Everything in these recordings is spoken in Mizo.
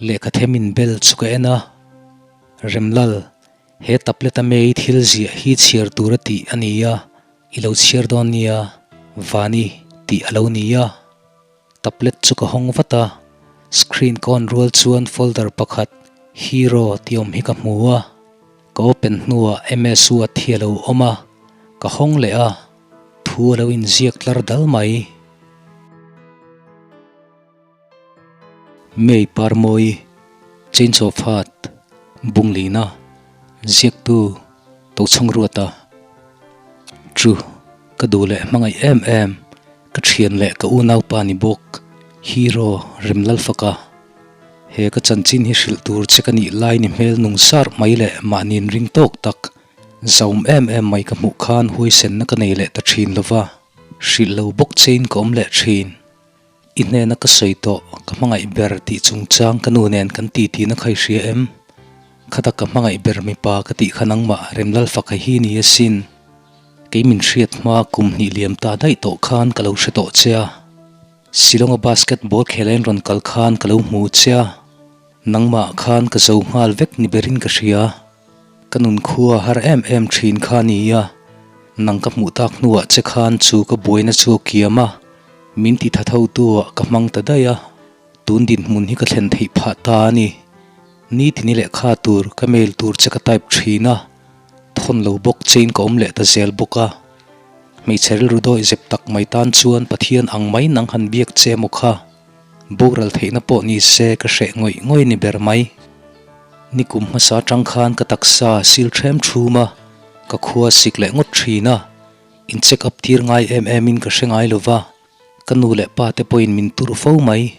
Lehkha them in bel chu ka en a, Remlal, he tablet a mei thil ziah hi chhiar tur a tih a ni a, i lo chhiar dawn nia, Vani tih a lo ni a. Tablet chu ka hawng vat a, screen ka on rual chuan folder pakhat Hero tih awm hi ka hmu a, ka open hnuah MS Word hi a lo awm a, ka hawng leh a, thu a lo inziak tlar dal mai. May Parmawi, Change of Heart, Bunglina, Ziaktu, Tochhangruata, Chu, ka duh leh hmangaih em em, ka thian leh ka unaupa ni bawk, Hero Remlalfaka. He ka chanchin hi hrilh tur che ka nih lai ni hmel nung sar mai leh mahni inring tawk tak, zaum em em mai ka hmuh khan huaisenna ka nei leh ta thin lova, hrilh lo bawk chein ka awm leh thin. I hnena ka sawi tawh, ka hmangaih ber tih chungchang ka nu nen kan ti tihna kha i hria em? Khata ka hmangaih ber mipa ka tih kha nangmah Remlalfaka hi ni asin. Kei min hriat hma kum hnih liam ta daih tawh khan ka lo hre tawh che a. Shillong-a basketball khelain rawn kal khan ka lo hmu che a. Nangmah khan ka zo nghal vek ni berin ka hria. Ka nun khua har em em thin kha nia, nang ka hmuh tak hnuah che khan chu ka buaina chu a kiam a, min ti tha tho tu ah ka hmang ta daih a, tun dinhmun hi ka thlen theih phah ta a ni. Ni tini lehkha tur ka mail tur che ka type thin a, thawn lo bawk chein ka awm leh ta zel bawk a. Hmeichhe rilru dawih zep tak mai tan chuan Pathian ang mai nang han biak che maw kha? Boral theihna pawh ni se ka hreh ngawih ngawih ni ber mai. Nikum hmasa atang khan ka taksa sil thlem thum a, ka khua sik leh ngawt thin a, in check up tir ngai em em in ka hre ngai lo va, ka nu leh pa te pawhin min turh fo mai.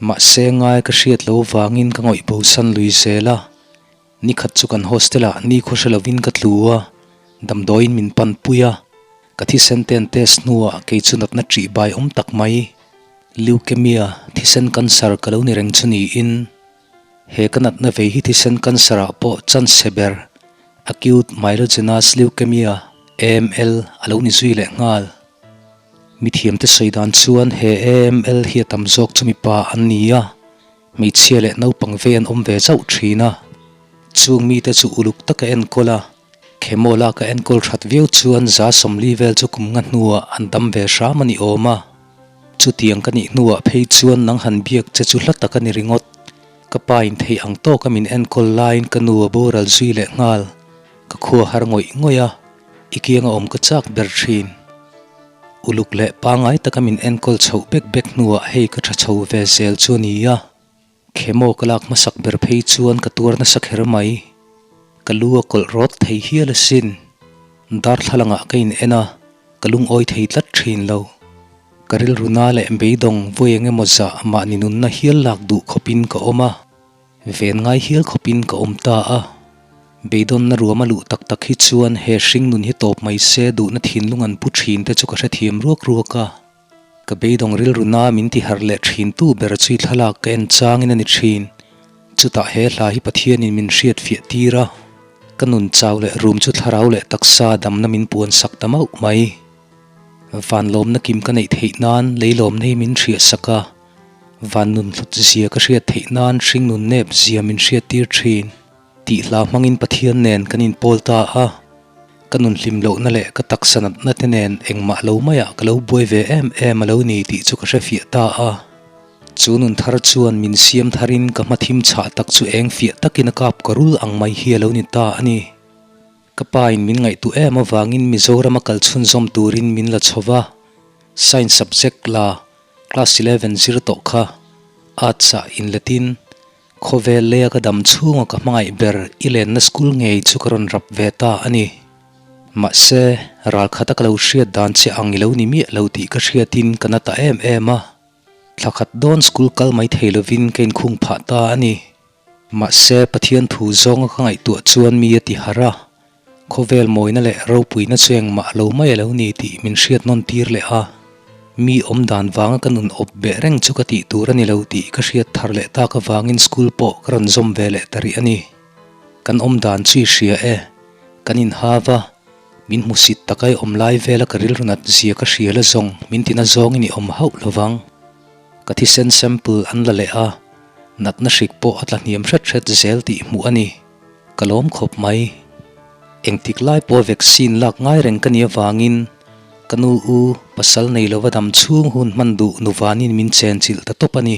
Mahse ngai ka hriat lo vangin ka ngawih bosan lui zel a, Nikhat chu kan hostel ah ni khaw hre lovin ka tlu a, damdawiin min pan pui a, ka thisen te an test hnuah kei chu natna ṭih bai awm tak mai, leukemia, thisen cancer ka lo ni reng chu niin, he ka natna vei hi thisen cancer ah pawh chance ber, acute myelogenous leukemia, AML, a lo ni zui leh nghal. Mithiamte sawi dan chuan he AML hi a tam zawk chu mipa an ni a. Hmeichhia leh naupang ve an awm ve zauh thin a, chung mite chu uluk taka enkawl a, chemo laka enkawl that viau chuan za 40 vel chu kum nga hnuah an dam ve hram a ni awm a. Chutiang ka nih hnuah phei chuan nang han biak che chu hla tak a ni ringawt. Ka pa in theih ang tawka min enkawl laiin ka nu a boral zui leh nghal. Ka khua har ngawih ngawih a, i kianga awm ka chak ber thin. Uluk leh pangngai taka min enkawl chhoh bek bek hnuah hei ka tha chho ve zel chu a ni a, chemo ka lak hmasak ber phei chuan ka tuar nasa kher mai. Ka lu a kawlh rawt thei hial asin. Darthlalangah ka in en a, ka lungawi thei tlat thin lo. Ka rilru na leh beidawng vawi eng emaw zah mahni nunna hial lak duh khawpin ka awm a. Ven ngai hial khawpin ka awm ta a, beidawnna ruam a luh tak tak hi chuan he hring nun hi tawp mai se duhna thinlung an pu thin te chu ka hrethiam ruak ruak a. Ka beidawng rilru na min ti harh leh thin tu ber chu i thlalak ka en changin a ni thin. Chutah he hla hi Pathianin min hriat fiah tir a, ka nun chau leh rum chu thlarau leh taksa damna min puan sak ta mauh mai. Vanlawmna kim ka neih theih nan leilawmna hi min hriah sak a. Van nun hlut zia ka hriat theih nan hring nun nep zia min hriat tir thin. Tih hla hmangin Pathian nen kan inpawl ta a, ka nun hlim lohna leh ka taksa natna te nen engmah lo maiah ka lo buai ve em em a lo ni tih chu ka hre fiah ta a. Chu nun thar chuan min siam tharin ka hma thim chhah tak chu eng fiah takin a kap ka rul ang mai hi a lo ni ta a ni. Ka pa in min ngaihtuah em avangin Mizoram a kal chhunzawm turin min la chho va, Science subject la Class 11 zir tawh kha Arts ah inletin khawvel leia ka dam chhunga ka hmangaih ber i lenna school ngei chu ka rawn rap ve ta a ni. Mahse, ral khata ka lo hriat dan che ang i lo ni miah lo tih ka hriatin ka na ta em em a. Thla khat dawn school kal mai thei lovin ka inkhung phah ta a ni. Mahse, Pathian thu zawnga ka ngaihtuah chuan mi a ti harh a, Khawvel mawina leh ropuina chu engmah lo mai a lo ni tih min hriat nawn tir leh a, mi awm dan vanga ka nun awp beh reng chu ka tih tur a ni lo tih ka hriat thar leh tak avangin school pawh ka rawn zawm ve leh ta rih a ni. Kan awm dan chu i hria e, kan inhav a, min hmusit taka i awm lai vela ka rilru nat zia ka hria la zawng min tina zawngin i awm hauh lovang. Ka thisen sample an la leh a. Natna hrik pawh a tla hniam hret hret zel tih hmuh a ni. Ka lawm khawp mai. Engtik lai pawh vaccine lak ngai reng ka nih avangin ka nu u pasal nei lova dam chhung hun hman duh nuvanin min chenchilh ta tawp a ni.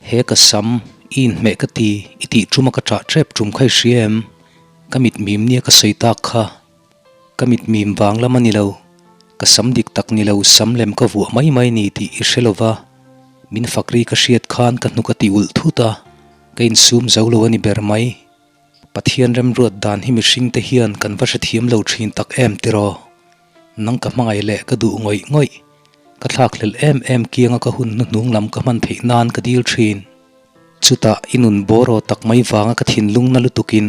He ka sam, i inhmeh ka ti, i tih ṭuma ka ṭah ṭep ṭum kha i hria em? Ka mit mim nia ka sawi tak kha. Ka mit mim vang lam a ni lo, ka sam dik tak ni lo sam lem ka vuah mai mai ni tih i hre lo va, min fak ri ka hriat khan ka hnuk a ti ulh thut a, ka insum zo lo a ni ber mai. Pathian remruat dan hi mihring te hian kan va hrethiam lo thin tak em tiraw? Nang ka hmangaih leh ka duh ngawih ngawih, ka thlakhlelh em em kianga ka hun hnuhnung lam ka hman theih nan ka dil thin. Chutah i nun bawraw tak mai vanga ka thinlung na lutukin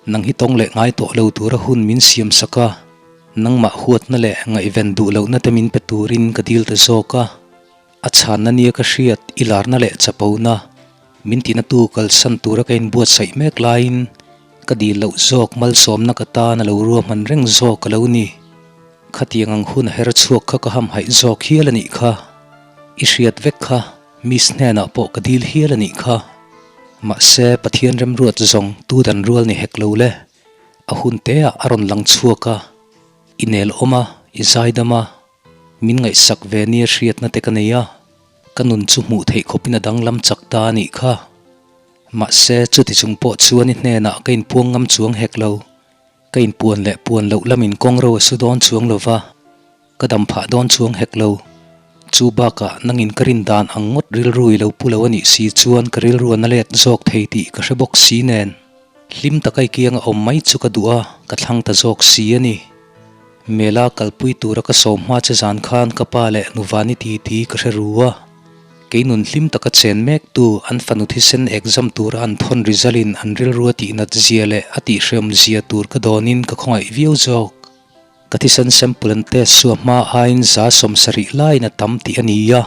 nang hi tawng leh ngai tawh lo tura hun min siam sak a, nangmah huatna leh ngaihven duh lohna te min pe turin ka dil ta zawk a. A chhanna nia ka hriat i larna leh chapona min tinatu kalsan tura ka inbuatsaih mek laiin ka dil loh zawk malsawmna ka tan a lo ruahman reng zawk a lo ni. Khatiang ang hun a her chhuak kha ka hamhaih zawk hial a nih kha. I hriat vek kha Miss hnenah pawh ka dil hial a nih kha. Mahse Pathian remruat zawng tu dan rual ni hek lo le. A hun teah a rawn lang chhuak a, i nel awm a, i zaidam a. Min ngaihsak ve nia hriatna te ka nei a, ka nun chu hmuh theih khawpin a danglam chak ta a nih kha. Mahse, chuti chung pawh chuan i hnenah ka inpuang ngam chuang hek lo. Ka inpuan leh puan loh lamin kawng ro a su dawn chuang lo va, ka dam phah dawn chuang hek lo. Chu bakah nangin ka rin dan ang ngawt rilru i lo pu lo a nih si chuan ka rilru a na let zawk thei tih ka hre bawk si nen. Hlim taka i kianga awm mai chu ka duh a, ka thlang ta zawk si a ni. Mela kalpui tura ka sawm hma che zan khan ka pa leh Nuvani titi ka hre ru a. Kei nun hlim taka chen mek tu an fanu thisen exam tura an thawn result in an rilru a tihnat zia leh a tihhrehawm zia tur ka dawnin ka khawngaih viau zawk. Ka thisen sample an test chu a hma aiin 70% laiin a tam tih a ni a,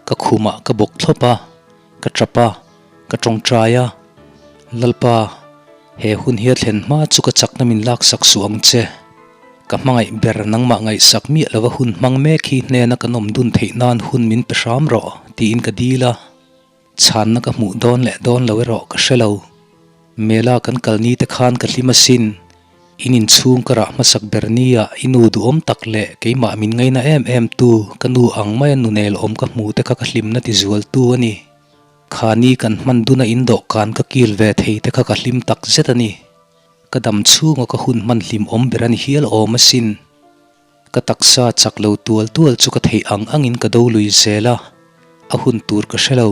ka khumah ka bawk thlawp a, ka tap a, ka tawngtai a, Lalpa, he hun hi a thlen hma chu ka chakna min laksak suh ang che. Ka hmangaih ber nangmah ngaihsak miah lova hun hmang mek hi hnena kan awm dun theih nan hun min pe hram rawh tiin ka dil a. Chhanna ka hmuh dawn leh dawn lo erawh ka hre lo. Mela kan kal ni te khan ka hlim asin. In inchhung ka rah hmasak ber nia i nu duhawm tak leh keimah min ngaina em em tu ka nu ang maia nu nel awm ka hmu te kha ka hlimna ti zual tu a ni. Kha ni kan hman duna in dawhkan ka kil ve thei te kha ka hlim tak zet a ni. Ka dam chhunga ka hun hman hlim awm ber a ni hial awm asin. Ka taksa chak lo tual tual chu ka theih ang angin ka do lui zel a, a hun tur ka hre lo.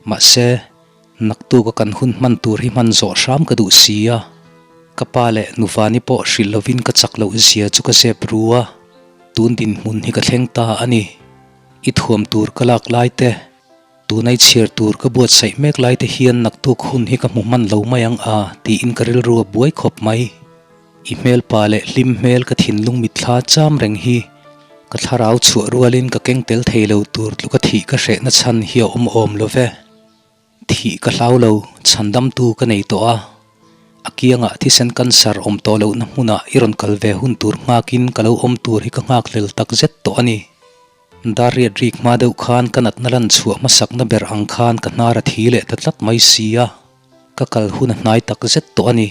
Mahse, naktuk a kan hun hman tur hi hman zawh hram ka duh si a. Ka pa leh Nuvani pawh hrilh lovin ka chak loh zia chu ka zep ru a, tun dinhmun hi ka thleng ta a ni. I thuam tur ka lak lai te. Tunai chhiar tur ka buatsaih mek lai te hian naktuk hun hi ka hmu hman lo mai ang a tiin ka rilru a buai khawp mai. I hmelpa leh hlim hmel ka thinlung mitthla cham reng hi ka thlarau chhuah rualin ka keng tel thei lo tur tluka thih ka hrehna chhan hi a awm awm lo ve. Thih ka hlau lo, chhandamtu ka nei tawh a. A kiangah thisen cancer awm tawh lohna hmunah i rawn kal ve hun tur nghakin ka lo awm tur hi ka nghakhlel takzet tawh a ni. Dar riat rik hma deuh khan ka natna lan chhuah hmasakna ber ang khan ka hnar a thi leh ta tlat mai si a, ka kal hun a hnai tak zet tawh a ni.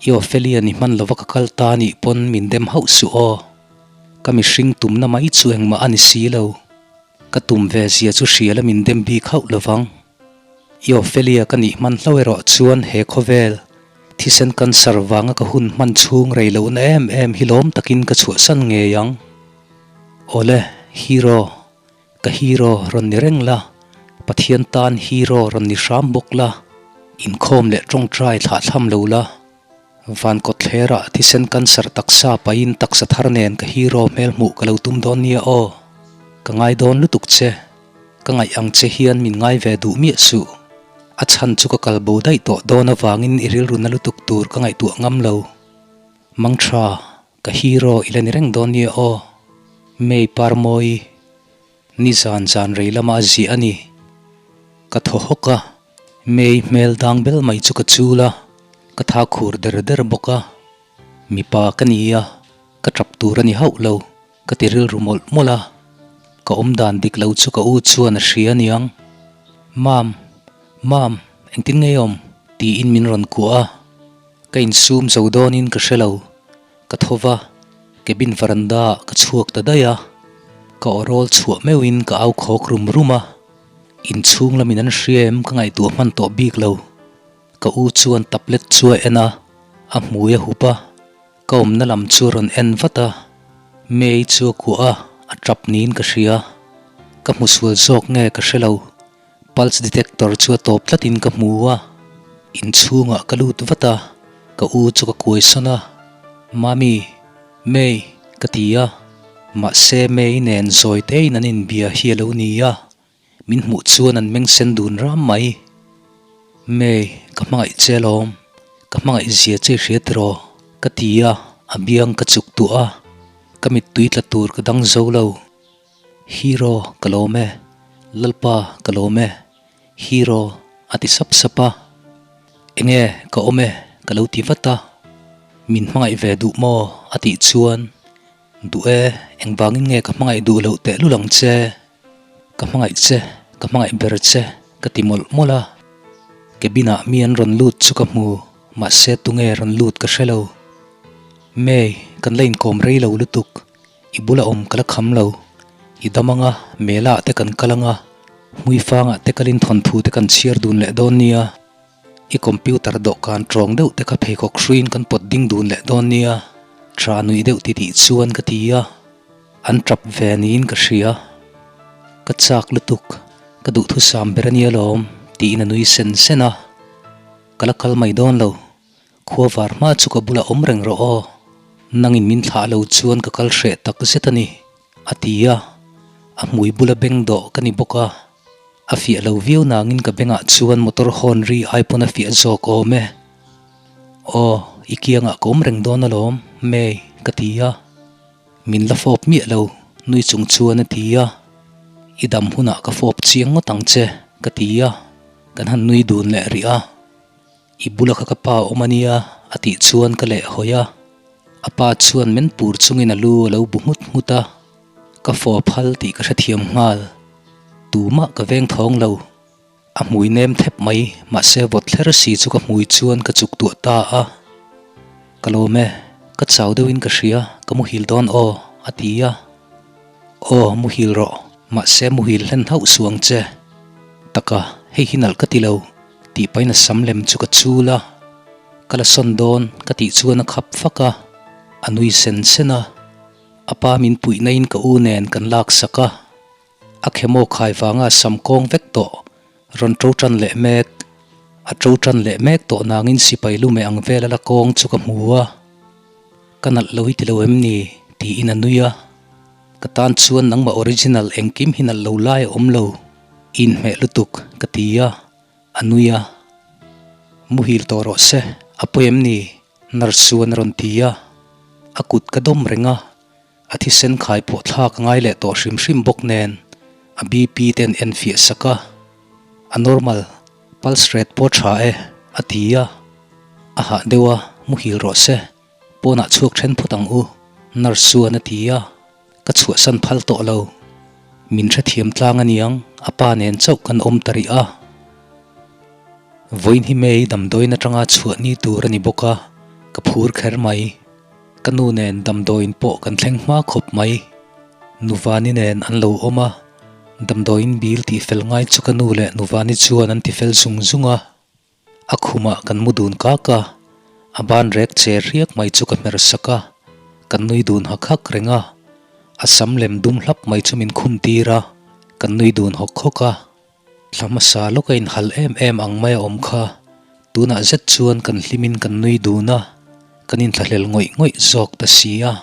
I Ophelia ni hman lova ka kal ta nih pawn min dem hauh suh aw. Ka mihring tumna mai chu engmah a ni si lo. Ka tum ve zia chu hrial a min dem bik hauh lovang. I Ophelia ka nih hman hlo erawh chuan he khawvel thisen cancer vanga ka hun hman chhung rei lohna em em hi lawm takin ka chhuahsan ngei ang. Awle, hero, ka hero rawn ni reng la, Pathian tan hero rawn ni hram bawk la, inkhawm leh tawngtai thlahthlam lo la, van kawtthlerah thisen cancer taksa pahin taksa thar nen ka hero hmel hmuh ka lo tum dawn nia aw. Ka ngai dawn lutuk che, ka ngaih ang che hian min ngai ve duh miah suh. A chhan chu ka kal bo daih tawh dawn avangin i rilru na lutuk tur ka ngaihtuah ngam lo. Mangtha. Ka hero i la ni reng dawn nia aw. May Parmawi, Ni zan zan rei lama a ziah a ni. Ka thaw hawk a, May hmel dang bel mai chu ka chul a, ka tha khur der der bawk a. Mipa ka ni a, ka tap tur a ni hauh lo, ka ti rilru mawlh mawlh a. Ka awm dan dik lo chu ka u chuan a hria aniang. Mam. Mam, engtin nge i awm? tiin min rawn kuah a, ka insum zo dawnin ka hre lo. Ka tho va, cabin veranda ah ka chhuak ta daih a, ka aw rawl chhuah meuhin ka au khawk rum rum a, inchhung lamin an hria em ka ngaihtuah hman tawh bik lo. Ka u chuan tablet chu a en a, a hmui a hup a, ka awmna lam chu a rawn en vat a, May chu a kuah a, a tap niin ka hria. Ka hmu sual zawk nge ka hre lo, pulse detector chu a tawp tlatin ka hmu a, inchhungah ka lut vat a, ka u chu ka kuai sawn a, Mami, May, ka ti a, mahse May nen zawi tein an inbia hi a lo ni a. Min hmuh chuan an meng sen dun ram mai. May, ka hmangaih che alawm, ka hmangaih zia che i hria tiraw? Ka ti a, a biang ka chuk tuah a, ka mittui tla tur ka dang zo lo. Hero, ka lawm e. Lalpa, ka lawm e. Hero, a ti sap sap a. Enge, ka awm e, ka lo ti vat a. Min hmangaih ve duh maw? a tih chuan, Duh e, engvangin nge ka hmangaih duh loh tehlul ang che? Ka hmangaih che, ka hmangaih ber che, ka ti mawlh mawlh a. Cabin ah mi an rawn lut chu ka hmu, mahse tunge rawn lut ka hre lo. May, kan la inkawm rei lo lutuk, i bula awm ka la kham lo. I dam anga, Mela ah te kan kal anga, Hmuifangah te kalin thawnthu te kan chhiar dun leh dawn nia. I computer dawhkan tawng deuh te kha pheikhawk hruiin kan pawt ding dun leh dawn nia, tha nuih deuh ti tih chuan ka ti a, an tap ve niin ka hria. Ka chak lutuk, ka duhthusam ber a nia lawm, tiin a nui sen sen a. Ka la kal mai dawn lo, khua var hma chu ka bulah awm reng rawh aw, nangin min thlah lo chuan ka kal hreh tak zet a ni, a ti a, a hmui bula beng dawh ka ni bawk a. A fiah lo viau nangin ka bengah chuan motor horn ri ai pawn a fiah zawk awm e. Aw, i kiangah ka awm reng dawn alawm, May, ka ti a. Min la fawp miah lo, nui chung chuan a ti a. I dam hunah ka fawp chiang ngawt ang che, ka ti a. Kan han nui dun leh rih a. I bula kha ka pa awm a nia, a tih chuan ka leh hawi a. A pa chuan men pur chungin a lu a lo bu nghut nghut a. Ka fawp hal tih ka hrethiam nghal. Tumah ka veng thawng lo. A hmui nem thep mai, mahse vawt thler si chu ka hmui chuan ka chuk tuah ta a. Ka lawm e, ka chau deuhin ka hria, ka muhil dawn aw, a ti a. Aw, muhil rawh, mahse muhil hlen hauh suang che. Taka, hei hi nalh ka ti lo, tih pahin a sam lem chu ka chul a. Ka la sawn dawn, ka tih chuan a khap fak a, a nui sen sen a. A pa min puihna in ka u nen kan lak sak a, a khemaw khai vanga sam kawng vek tawh rawn to tan leh mek. A to tan leh mek tawh nangin sipai lu meh ang vel a la kawng chu ka hmu a, ka nalh lo hi ti lo em ni? tiin a nui a. Ka tan chuan nangmah original engkim hi nalh lo lai a awm lo, inhmeh lutuk ka ti a, a nui a. Muhil tawh rawh se, a pawi em ni? Nurse chuan a rawn ti a, a kut ka dawm reng a, a thisen khai pawh thlak a ngai leh tawh hrim hrim bawk nen a BP te an enfiah sak a, a normal, pulse rate pawh tha e, a ti a, a hah deuh a, muhil rawh se, pawnah chhuak then phawt ang u, nurse chuan a ti a, ka chhuahsan phal tawh lo, min hrethiam tlang a niang, a pa nen chauh kan awm ta rih a. Vawiin hi May damdawiin atanga chhuah ni tur a ni bawk a, ka phur kher mai. Ka nu nen damdawiin pawh kan thleng hma khawp mai. Nuvani nen an lo awm a, damdawiin bil tih fel ngai chu ka nu leh Nuvani chuan an ti fel zung zung a. A khumah kan mu dun kak a, a ban rek che riak mai chu ka hmer sak a, kan nui dun hak hak reng a. A sam lem dum hlap mai chu min khum tir a, kan nui dun hawk hawk a. Thla hmasa lawk a inhal em em ang mai a awm kha. Tunah zet chuan kan hlimin kan nui dun a, kan inthlahlel ngawih ngawih zawk ta si a.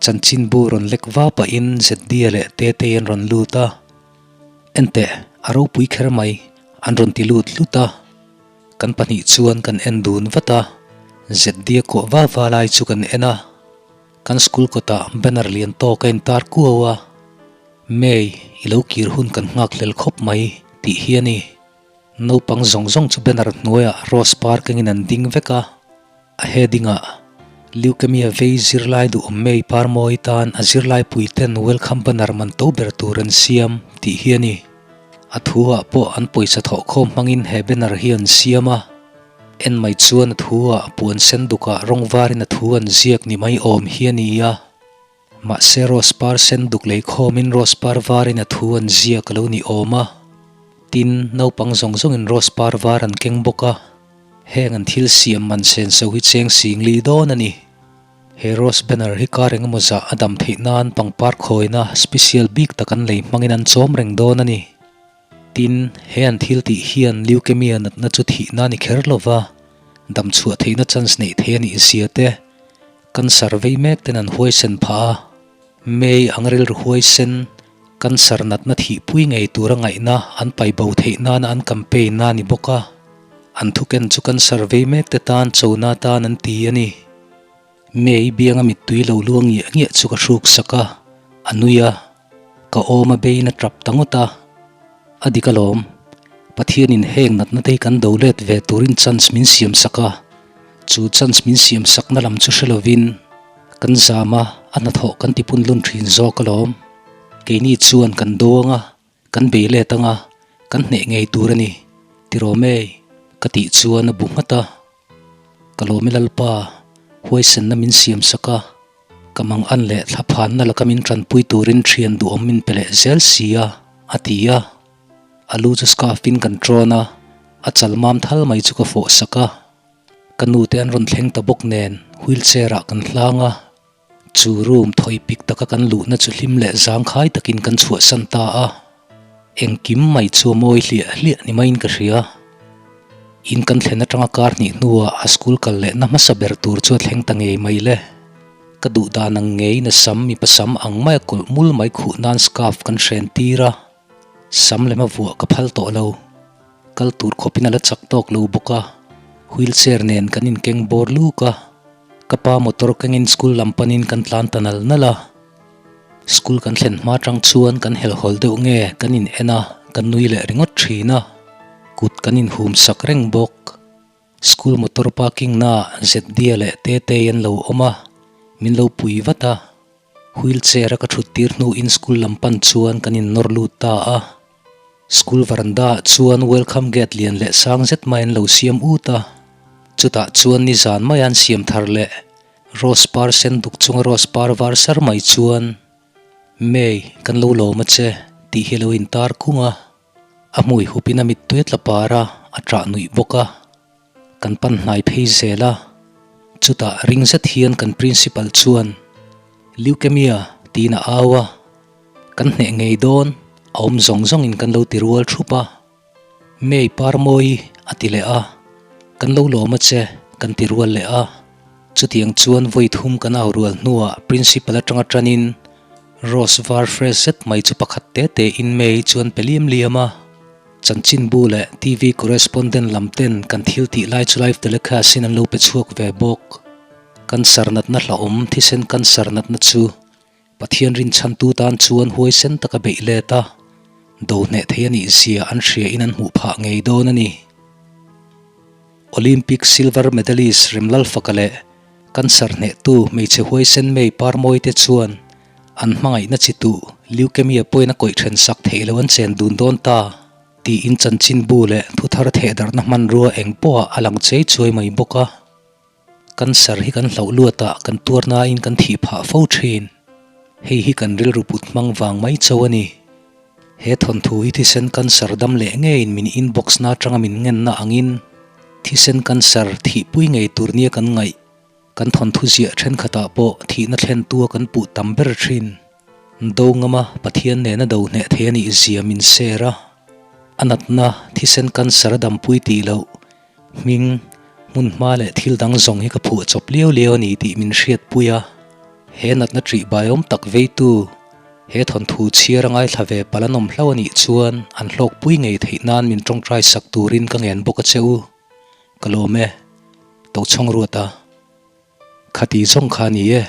Chanchinbu rawn lek va pahin Zeddia leh Tetei an rawn lut a. Enteh, a ropui kher mai, an rawn ti lut hlut a. Kan pahnih chuan kan en dun vat a, Zeddia kawh va va lai chu kan en a. Kan school kawtah banner lian tawk a intar kuau a. May, i lo kir hun kan nghak hlel khawp mai, tih hi a ni. Naupang zawng zawng chu banner hnuaiah rose par kengin an ding vek a. A heading ah, Leukemia vei zirlai duhawm May par mawi tan a zirlai puiten welcome banner man to ber tur an siam, tih hi a ni. A thu ah pawh an pawisa thawh khawm hmangin he banner hi an siam a, en mai chuan a thu ah puan sen duk ah rawng var in a thu an ziak ni mai awm hi a ni a. Mahse rose par sen duk lei khawm in rose par var in a thu an ziak a lo ni awm a. Tin, naupang zawng zawng in rose par var an keng bawk a. Heng an thil siam man sen so hi cheng sing li dawn a ni. He rose banner hi kar engemaw zah a dam theih nan pangpar khawina special bik tak an lei hmangin an chawm reng dawn a ni. Tin, he an thil tih hian leukemia natna chu thihna a ni kher lova, dam chhuah theihna chance neih theih a nih zia te, cancer vei mek ten an huaisen phah a. May ang rilru huaisen, cancer natna thihpui ngei tura ngaihna an pai bo theih nana an campaign na a ni bawk a. An thuken chu cancer vei mek te tan chona tan an ti a ni. May bianga mittui lo luang ngiah ngiah chu ka hruk sak a, a nui a, ka awm a bein a tap ta ngawt a. A dik alawm, Pathianin heng natna te hi kan do let ve turin chance min siam sak a, chu chance min siam sakna lam chu hre lovin kan zam a, a hnathawh kan ti punlun thin zawk alawm. Keini chuan kan do ang a, Kan bei let anga kan hneh ngei tur a ni, ti rawh mai, ka tih chuan a bu nghat a. Ka lawm i Lalpa, huaisenna min siam sak a, ka mang an leh thlaphanna laka min tanpui turin thian duhawm min pe leh zel si a, a ti a. A lu chu scarf in kan tawn a, a chal mam thal mai chu ka fawh sak a. Ka nu te an rawn thleng ta bawk nen wheelchair ah kan hlang a. Chu room thawi pik taka kan luhna chu hlim leh zangkhai takin kan chhuahsan ta a, engkim mai chu a mawi hliah hliah ni maiin ka hria. In kan thlen atanga kar hnih hnuah a school kal lehna hmasa ber tur chu a thleng ta ngei mai le. Ka duh dan ang ngeiin a sam mipa sam ang maia kawlh mul mai khuh nan scarf kan hren tir a, sam lema vuah ka phal tawh lo. Kal tur khawpin a la chak tawk lo bawk a, wheelchair nen kan inkeng bawr luk a. Ka pa motor kengin school lam panin kan tlan ta nal nal a, school kan thlen hma tang chuan kan helhawl deuh nge kan in en a, kan nui leh ringawt thin a, kut kan in hum sak reng bawk. School motor parking na ah Zeddia leh Tetei an lo awm a, min lo pui vat a, wheel chair a ka thut tir hnuin school lam pan chuan kan in nawr lut ta a. School veranda ah chuan welcome gate lian leh sang zet mai an lo siam ut a, chutah chuan nizan mai an siam thar leh rose par sen duk chunga rose par var sar mai chuan May kan lo lawm a che tih hi a lo intar kung a, a hmui hupin a mittui a tla par a, a ṭah nuih bawk a. Kan pan hnai phei zel a, chutah ring zet hian kan principal chuan Leukemia tiin a au a, kan hneh ngei dawn a awm zawng zawngin kan lo ti rual thup a, May Parmawi a ti leh a, kan lo lawm a che kan ti rual leh a, chutiang chuan vawi thum kan au rual hnuah principal atanga tanin Rose var fresh zet mai chu pakhat te te in May chuan pe liam liam a. Chanchinbu leh TV correspondent lam ten kan thil tih lai chu live telecast in an lo pe chhuak ve bawk. Cancer natna hlauhawm thisen cancer natna chu Pathian rinchhantu tan chuan huaisen taka beih let a, do hneh thei a nih zia an hria in an hmuh phah ngei dawn a ni. Olympic silver medalist Remlalfaka leh cancer hnehtu hmeichhe huaisen May Parmawi te chuan An hmangaihna chi tuh leukemia pawhin a kawih then sak theih loh an chen dun dawn ta tiin chanchinbu leh thuthar thehdarhna hmanrua eng pawhah a lang chei chuai mai bawk a. Cancer hi kan hlauh luatah kan tuar nain kan thih phah fo thin. Hei hi kan rilru put hmang vang mai cho a ni. He thawnthu hi thisen cancer dam leh ngeiin min inbox na atanga min ngenna angin thisen cancer thihpui ngei tur nia kan ngaih. Kan thawnthu ziah thenkhatah pawh thihna thlentua kan puh tam ber thin. Do ngama Pathian nena do hneh thei a nih zia min share a. A natna, thisen cancer a dampui tih loh, hming, hmun hma leh thil dang zawng hi ka phuah chawp liau liau a ni tih min hriatpui a. He natna ṭih baiawm tak veitu, he thawnthu chhiar a ngaithla ve palh an awm hlauh a nih chuan an hlawkpui ngei theih nan min ṭawngṭai sak turin ka ngen bawk a che u. Ka lawm e. Tochhawng ruat a. Khati zawng kha a ni e.